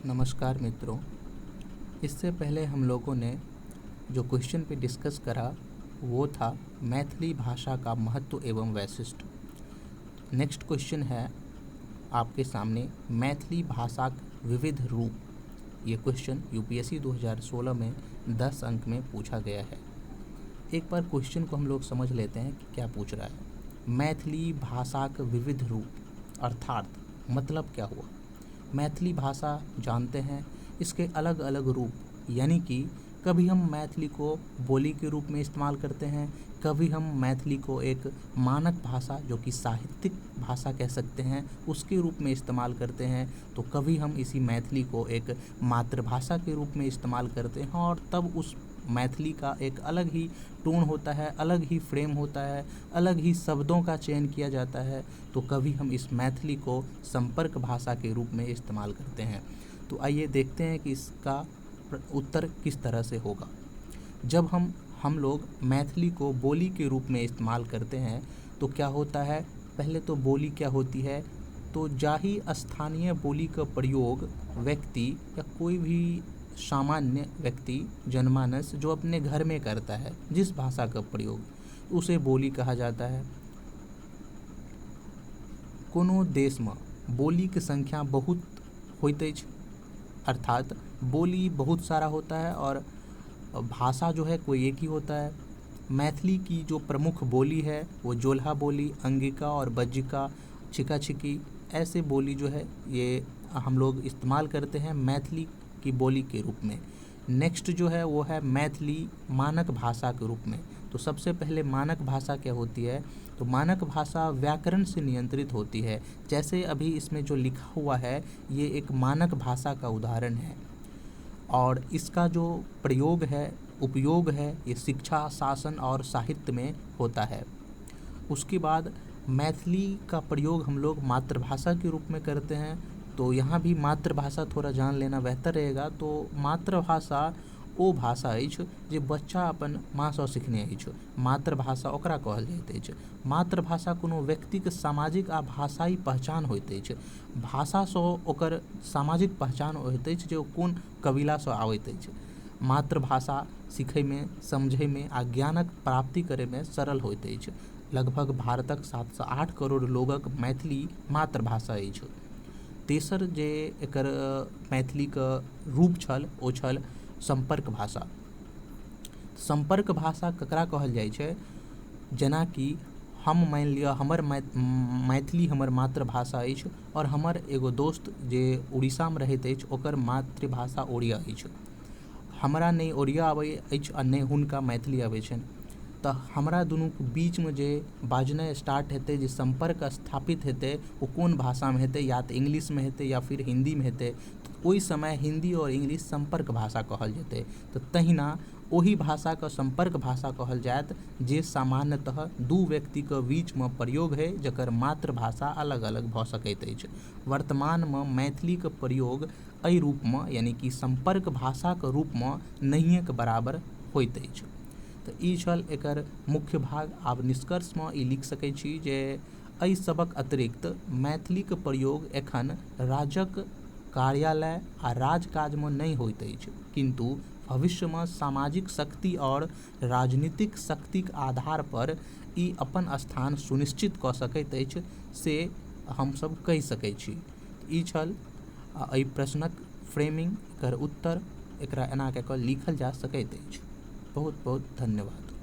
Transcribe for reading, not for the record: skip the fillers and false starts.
नमस्कार मित्रों, इससे पहले हम लोगों ने जो क्वेश्चन पे डिस्कस करा वो था मैथिली भाषा का महत्व एवं वैशिष्ट्य। नेक्स्ट क्वेश्चन है आपके सामने मैथिली भाषा का विविध रूप। ये क्वेश्चन यूपीएससी 2016 में 10 अंक में पूछा गया है। एक बार क्वेश्चन को हम लोग समझ लेते हैं कि क्या पूछ रहा है। मैथिली भाषा का विविध रूप अर्थात मतलब क्या हुआ। मैथिली भाषा जानते हैं, इसके अलग-अलग रूप, यानी कि कभी हम मैथिली को बोली के रूप में इस्तेमाल करते हैं, कभी हम मैथिली को एक मानक भाषा जो कि साहित्यिक भाषा कह सकते हैं उसके रूप में इस्तेमाल करते हैं, तो कभी हम इसी मैथिली को एक मातृभाषा के रूप में इस्तेमाल करते हैं और तब उस मैथिली का एक अलग ही टोन होता है, अलग ही फ्रेम होता है, अलग ही शब्दों का चयन किया जाता है। तो कभी हम इस मैथिली को संपर्क भाषा के रूप में इस्तेमाल करते हैं। तो आइए देखते हैं कि इसका उत्तर किस तरह से होगा। जब हम लोग मैथिली को बोली के रूप में इस्तेमाल करते हैं तो क्या होता है। पहले तो बोली क्या होती है, तो जाहि स्थानीय बोली का प्रयोग व्यक्ति या कोई भी सामान्य व्यक्ति जनमानस जो अपने घर में करता है, जिस भाषा का प्रयोग, उसे बोली कहा जाता है। कोनो देश में बोली के संख्या बहुत होइत अछि, अर्थात बोली बहुत सारा होता है और भाषा जो है कोई एक ही होता है। मैथिली की जो प्रमुख बोली है वो जोल्हा बोली, अंगिका और बज्जिका, छिका-छिकी, ऐसे बोली जो है ये हम लोग इस्तेमाल करते हैं मैथिली की बोली के रूप में। नेक्स्ट जो है वो है मैथिली मानक भाषा के रूप में। तो सबसे पहले मानक भाषा क्या होती है, तो मानक भाषा व्याकरण से नियंत्रित होती है। जैसे अभी इसमें जो लिखा हुआ है ये एक मानक भाषा का उदाहरण है और इसका जो प्रयोग है, उपयोग है, ये शिक्षा, शासन और साहित्य में होता है। उसके बाद मैथिली का प्रयोग हम लोग मातृभाषा के रूप में करते हैं, तो यहाँ भी मातृभाषा थोड़ा जान लेना बेहतर रहेगा। तो मातृभाषा ओ भाषा अछि जे बच्चा अपन माँसँ सिखने अछि, मातृभाषा ओकरा कहल जाइत अछि। मातृभाषा कोनो व्यक्तिके सामाजिक आ भाषाई पहचान होइत अछि। भाषासँ ओकर सामाजिक पहचान होइत अछि जे ओ कोन कबीलासँ आबैत अछि। मातृभाषा सिखैमे, समझैमे आ ज्ञानक प्राप्ति करैमे सरल होइत अछि। लगभग भारतक 7 से 8 करोड़ लोगक मैथिली मातृभाषा अछि। तेसर जे एकर मैथिलीके रूप छल ओ छल संपर्क भाषा। संपर्क भाषा ककरा कहल जाइ छै, जेनाकि हम मानि लिअ हमर मैथिली हमर मातृभाषा अछि और हमर एगो दोस्त जे उड़ीसामे रहैत अछि ओकर मातृभाषा ओड़िया अछि। हमरा नहि ओड़िया आबै अछि आ नहि हुनका मैथिली आबै छनि, तऽ हमरा दुनूके बीचमे जे बाजनाइ स्टार्ट हेतै, जे सम्पर्क स्थापित हेतै, ओ कोन भाषामे हेतै, या तऽ इंग्लिशमे हेतै या फिर हिन्दीमे हेतै। ओहि समय हिन्दी और इंग्लिश सम्पर्क भाषा कहल जेतै। तऽ तहिना ओहि भाषाके सम्पर्क भाषा कहल जायत जे सामान्यतः दू व्यक्तिके बीचमे प्रयोग होइ, जकर मातृभाषा अलग-अलग भऽ सकैत अछि। वर्तमानमे मैथिलीके प्रयोग एहि रूपमे यानी कि सम्पर्क भाषाके रूपमे नहिएके बराबर होइत अछि। तऽ ई छल एकर मुख्य भाग। आब निष्कर्षमे ई लिख सकै छी जे एहि सबक अतिरिक्त मैथिलीके प्रयोग एखन राज्यक कार्यालय आ राजकाजमे नहि होइत अछि, किन्तु भविष्यमे सामाजिक शक्ति और राजनीतिक शक्तिक आधार पर ई अपन स्थान सुनिश्चित कऽ सकैत अछि, से हमसब कहि सकै छी। ई छल एहि प्रश्नक फ्रेमिंग, एकर उत्तर, एकरा एना कऽ कऽ लिखल जा सकैत अछि। बहुत बहुत धन्यवाद।